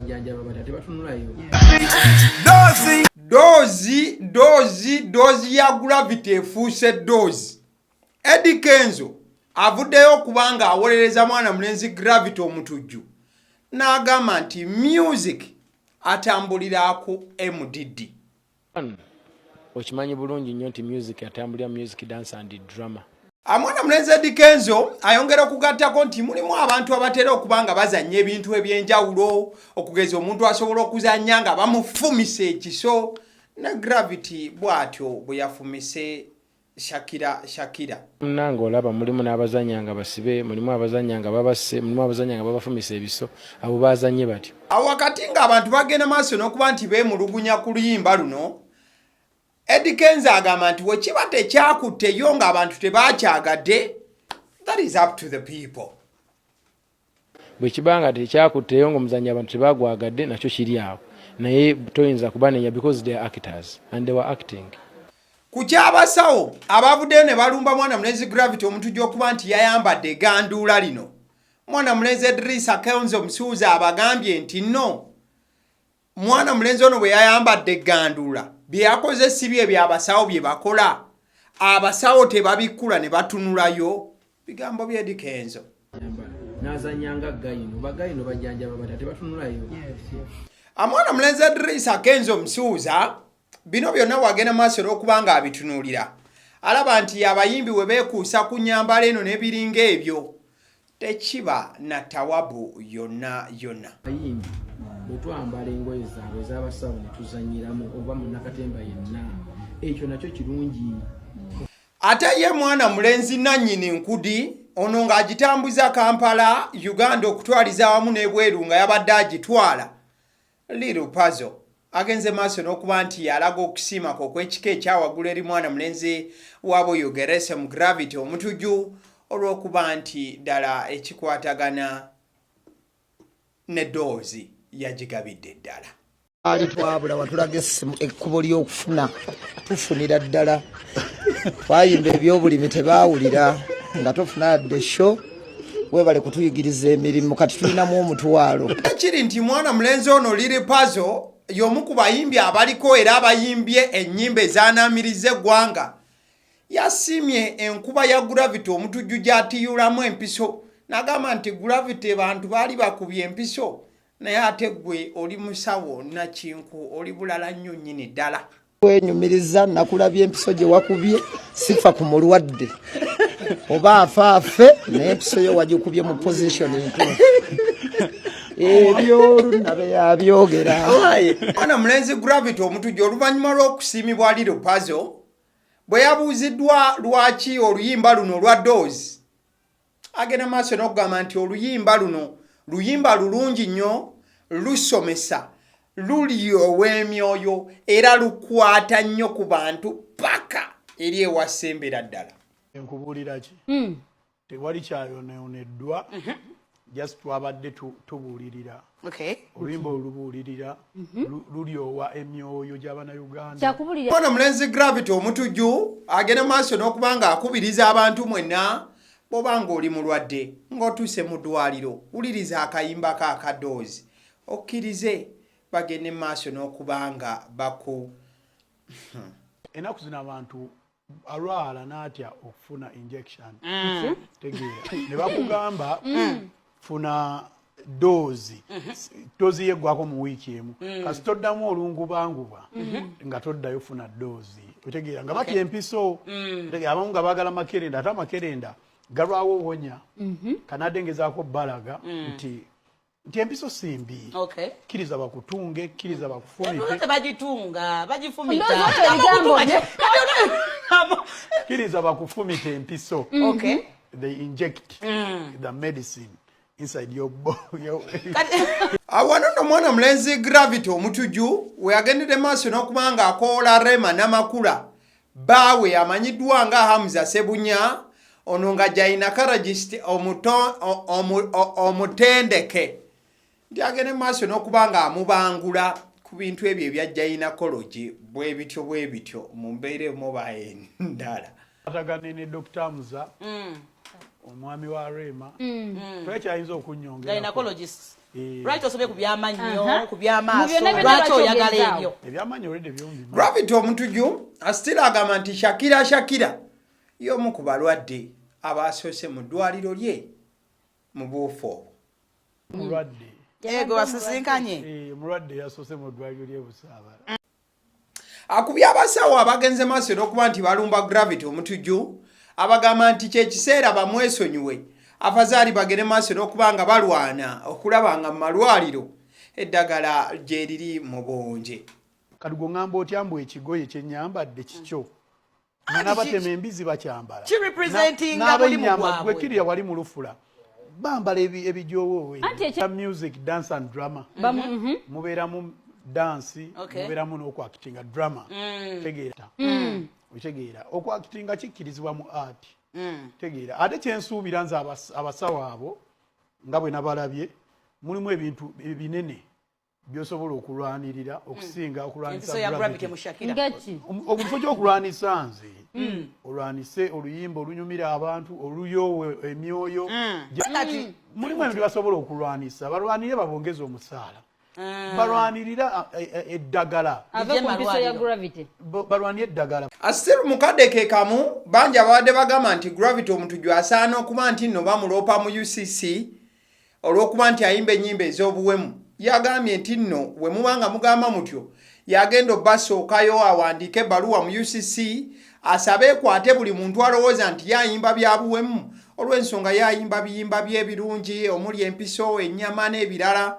Bajjanjaba batya? Tebatunulayo. Doozi, doozi, doozi ya Gravity efuuse doozi. Eddy Kenzo avuddeyo okuba nga awolereza mwana mulenzi Gravity Omutujju, n'agamba nti music atambulira ku MDD. Okimanyi bulungi nnyo nti music atambulira music, dance and drama. Amwana mulenzi Eddy Kenzo ayongera okugattako nti mulimu abantu abatera okuba nga bazannya ebintu ebyenjawulo, okugeza omuntu asobola okuzannya nga bamufumisa ekiso, ne Gravity bw'atyo bwe yafumise Shakira Shakira. Munange, olaba mulimu n'abazannya nga basibe, mulimu abazannya nga babasse, mulimu abazannya nga babafumisa ebiso. Abo bazanye batyo. Awo wakati ng'abantu bagenda maaso n'okuba nti beemulugunya ku luyimba luno, Eddy Kenzo agamba nti wekiba tekyakutteyo ng'abantu tebakyagadde, that is up to the people. Bwe kiba nga tekyakutteyo, ng'omuzannyo abantu tebagwagadde, nakyo kiri awo, naye toyinza kubanenya because they are actors and they were acting. Ku kyabasawo abavuddeyo ne balumba mwana mulenzi Gravity Omutujju okuba nti yayambadde eganduula lino, mwana mulenzi Edrisa Kenzo Musuuza abagambye nti no, mwana mulenzi ono bwe yayambadde egganduula, bye yakoze si bye byabasawo bye bakola. Abasawo tebabikkula ne batunulayo. Bigambo bya Eddy Kenzo. N'azannya nga gyno. Ba gyno bajjanjaba batya? Tebatunulayo. Amwana mulenzi Edrisa Kenzo Musuuza bino byonna wagenda maaso n'okuba nga abitunuulira, alaba nti abayimbi we beekuusa ku nnyambala eno n'ebiringa ebyo, tekiba na tawabu yonna yonna. Abayimbi bwe twambala engoye zaabwe ez'abasawo ne tuzanyiramu, oba munnakatemba yenna, ekyo nakyo kirungi. Ate ye mwana mulenzi nannyini nkudi ono ng'agitambuza Kampala, Uganda okutwaliza awamu n'ebweru nga yabadde agitwala, Lil Pazo agenze maaso n'okuba nti alaga okusiima kwe okw'ekika ekyawaggulu eri mwana mulenzi wa Buyugerese mu Gravity Omutujju olw'okuba nti ddala ekikwatagana ne doozi yagigabidde ddala. Ali twabula watulaga essimu, ekkubo ly'okufuna tufunira ddala. Twayimba ebyobulimi, tebaawulira nga tofuna yadde show. Webale kutuyigiriza emirimu, kati tulinamu omutwalo. Kiri nti mwana mulenzi ono Lil Pazo y'omu ku bayimbi abaliko era abayimbye ennyimba ezaanaamiriza eggwanga. Yasiimye enkuba ya Gravity Omutujju gy'atiyulamu empiso, n'agamba nti Gravity, bantu baali bakubye empiso, naye ate gwe oli musawo nakinku, oli bulala nnyo nnyini ddala. Kwenyumiriza nakulabye empiso gye wakubye. Sifa ku mulwadde oba afa afe, naye empiso yo wagikubye mu position entuufu. Ebyo olunabe yabyogera. Mwana mulenzi Gravity Omutujju oluvannyuma lw'okusiimibwa Lil Pazo, bwe yabuuziddwa lwaki oluyimba luno olwa doozi, agenda maaso n'okugamba nti oluyimba luno luyimba lulungi nnyo, lusomesa, lulyowa emyoyo era lukwata nnyo ku bantu paka eri ewasembera ddala. Nkubuulira ki? Tewali kyayonooneddwa, just twabadde tubuulirira. Oluyimba olubuulirira lulyowa emyoyo gy'Abannayuganda. Kyakubulira. Ono mulenzi Gravity Omutujju agenda maaso n'okuba nga akubiriza abantu mwenna, bw'oba ng'oli mulwadde ng'otuuse mu ddwaliro, wuliriza akayimba ka akadoozi, okkirize bagende maaso n'okuba nga baku Ennaku zino abantu alwala n'atya okufuna injection. Tegeera, ne bakugamba funa doozi, doozi yeggwako mu wiiki emu, kasi toddamu olungubanguba nga toddayo funa doozi. Otegeera nga batya empiso. Otegeera, abamu nga baagala makerenda, ate amakerenda galwawo owonya. Kanadde ngezaako balaga nti empiso si mbi. Kkiriza bakutunge, kkiriza bakufumite. Tebagitunga, bagifumita. Ndowooza ebigambo bye. Kkiriza bakufumite empiso. They inject the medicine inside your Awano nno mwana mulenzi Gravity Omutujju we yagendedde maaso n'okuba nga akoola Rema Namakula bbaawe amanyiddwa nga Hamza Sebunya, ono nga gynaecologist omutendeke, nti agende maaso n'okuba nga amubangula ku bintu ebyo ebya gynecology, bwe bityo bwe bityo mu mbeera emu oba endala. Atagane ne Dr Hamza, omwami wa Rema, twekyayinza okunyongera. Gynecologist. Eh. Lwaki tosobye ku byamannyo, ku Mu byamaaso? byonna byonna Lwaki lwaki oyagala ogezaawo? ebyo? Ebyamanyi olwedde byombi. Gravity Omutujju still agamba nti Shakira Shakira y'omu ku balwadde abasoose mu ddwaliro lye mu buufu obwo. Mulwadde. Ego basisinkanye. Eh, omulwadde yasoose mu ddwaliro ly'e Busaabala. Akubye abasawo abagenze maaso n'okuba nti balumba Gravity Omutujju, abagamba nti kye kiseera bamwesonyiwe, afazaali bagende maaso n'okuba nga balwana okulaba nga mu malwaliro eddagala gyeriri mu bungi. Kati gwe ŋŋamba otya mbu ekigoye kye nnyambadde kikyo, nga n'abatema embizi bakyambala. Kirepresentinga mulimu N'abennyama gwabwe. gwe kirya wali mu lufula bambala ebijoowo. Anti Music, dance and drama. Mubeeramu dance, mubeeramu n'okwakitinga drama. Tegeera, otegeera, okwakitinga kikkirizibwa mu art. Tegeera, ate kyensuubira nze abasawo abo nga bwe nabalabye, mulimu ebintu ebinene byosobola okulwanirira okusinga okulwanisa Empiso ya gravity. Gravity mu Shakira. Ngaki? Omufo gy'okulwanisa nze, olwanise oluyimba olunyumira abantu, oluyoowe emyoyo. Kati Mulimu ebintu basobola okulwanisa, balwanire babongeze omusaala, balwanirira eddagala. Ave ku mpiso ya malwaliro. Gravity. Balwanire eddagala. Still mu kadde ke kamu, bangi ababadde bagamba nti Gravity Omutujju asaana okuba nti nno bamuloopa mu UCC olw'okuba nti ayimba ennyimba ez'obuwemu, yagambye nti nno bwe muba nga mugamba mutyo, yagenda obbasookayo awandiike ebbaluwa mu UCC asabe ekwate buli muntu alowooza nti yayimba bya buwemu, olw'ensonga yayimba biyimba by'ebirungi omuli empiso, ennyama n'ebirala,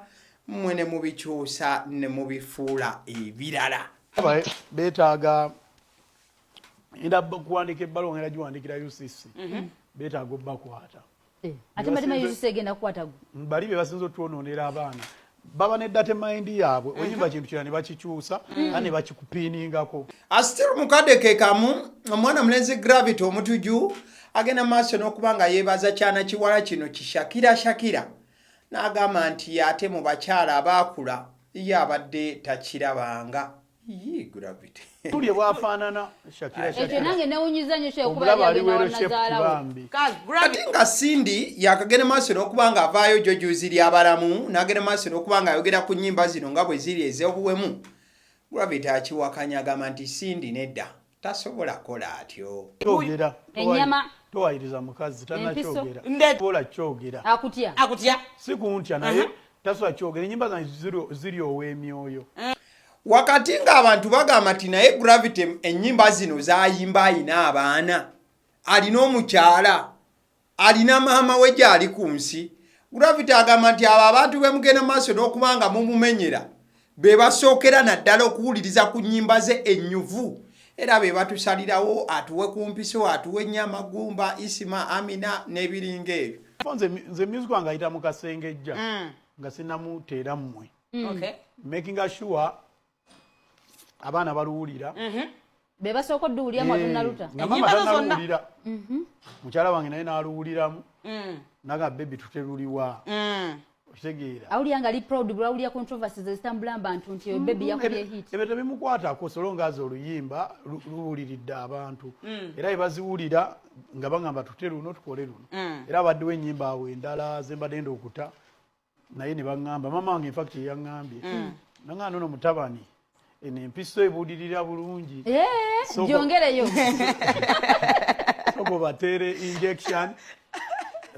mmwe ne mubikyusa ne mubifuula ebirala. Beetaaga enda kuwandika ebbaluwa, ngenda giwandikira UCC, beetaaga obbakwata. Eh, ate mbadde manyi UCC egenda kukwata gwe. Bali be basinza otwonoonera abaana, baba ne dirty mind yaabwe. Oyimba kintu kirala ne bakikyusa ate ne bakikupiiningako. Still mu kadde ke kamu, omwana mulenzi Gravity Omutujju agenda maaso n'okuba nga yeebaza kyana kiwala kino kishakira Shakira, n'agamba nti ate mu bakyala abaakula ye abadde takirabanga. Yii, Gravity. Tulye bwafaanana Shakira. Ekyo Shakira nange newunyiza nnyo kyokuba omulaba yali ali agenda well shaped. wanazaalawe. Bambi. Kazi, Gravity. Ate nga Cindy yakagenda maaso n'okuba nga avaayo jojuzi ly'abalamu, n'agenda maaso n'okuba nga ayogera ku nnyimba zino nga bwe ziri ez'obuwemu, Gravity akiwakanya, agamba nti Cindy nedda, tasobola kukola atyo. Kyogera. Ennyama. Towayiriza mukazi tanakyogera. Bola kyogera. Akutya. Akutya. Si kuntya, naye tasobola kyogera. Enyimba zange ziri ow'emyoyo. Wakati ng'abantu bagamba nti naye Gravity ennyimba zino z'ayimba ayina abaana, alina omukyala, alina maama we gy'ali ku nsi, Gravity agamba nti abo abantu be mugenda maaso n'okuba nga mumumenyera be basookera naddala okuwuliriza ku nnyimba ze ennyuvu, era be batusalirawo atuwe ku mpiso, atuwe ennyama, gumba, Isima, Amina n'ebiringa ebyo. Nze music wange ayita mu kasengejja nga sinamuteera mmwe, making sure abaana baluwulira. Be basooka odduwuliramu atunaluta. Nga mama Ennyimba zo zonna. tanaluwulira, mukyala wange naye n'aluwuliramu, naga baby tuteruliwa, okitegeera? Awulira nga ali proud bwawulira controversies ezitambula mu bantu nti baby yakubye hit. Ebyo tebimukwatako so long as oluyimba luwuliridde abantu, era bebaziwulira nga bagamba tute luno, tukole luno. Era abaddewo ennyimba awo endala zembadde nda okuta naye ne baŋŋamba, mama wange infact yeyaŋŋambye, naŋŋamba nono mutabani, eno empiso ebuulirira bulungi. Eh, gyongereyo. Soko bateere injection,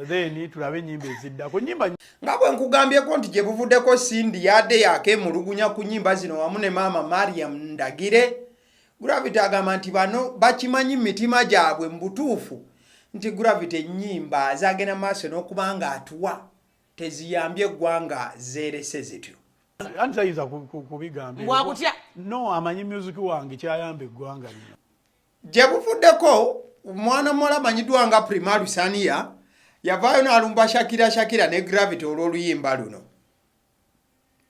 then tulabe ennyimba eziddako nyimba. Nga bwe nkugambyeko nti gye buvuddeko Cindy yadde yakeemulugunya ku nnyimba zino wamu ne maama Mariam Ndagire, Gravity agamba nti bano bakimanyi mu mitima gyabwe mu butuufu nti Gravity ennyimba zagenda maaso n'okuba nga atuwa teziyambye eggwanga, zeerese zityo. Anti tayinza kubigamba. Mbwakutya. No, amanyi music wange kyayamba eggwanga lino. Gye buvuddeko omwana muwala amanyiddwa nga Prima Lusania yavaayo n'alumba Shakira Shakira ne Gravity olw'oluyimba luno.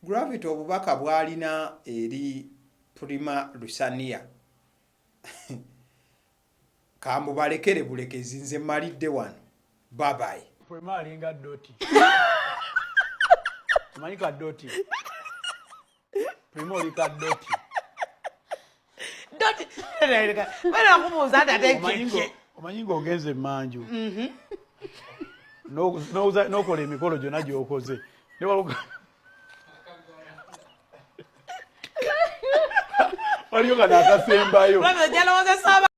Gravity obubaka bw'alina eri Prima Lusania kambubalekere bulekezi, nze mmalidde wano, babayi. Prima alinga doti, omanyi ka doti? Prima oli ka doti. Doti. Bera kubuuza nti ate Omanyi kiki? Omanyi ng'ogenze emmanju n'okola emikolo gyonna gy'okoze. Waliyo kano akasembayo. Jalowozesa.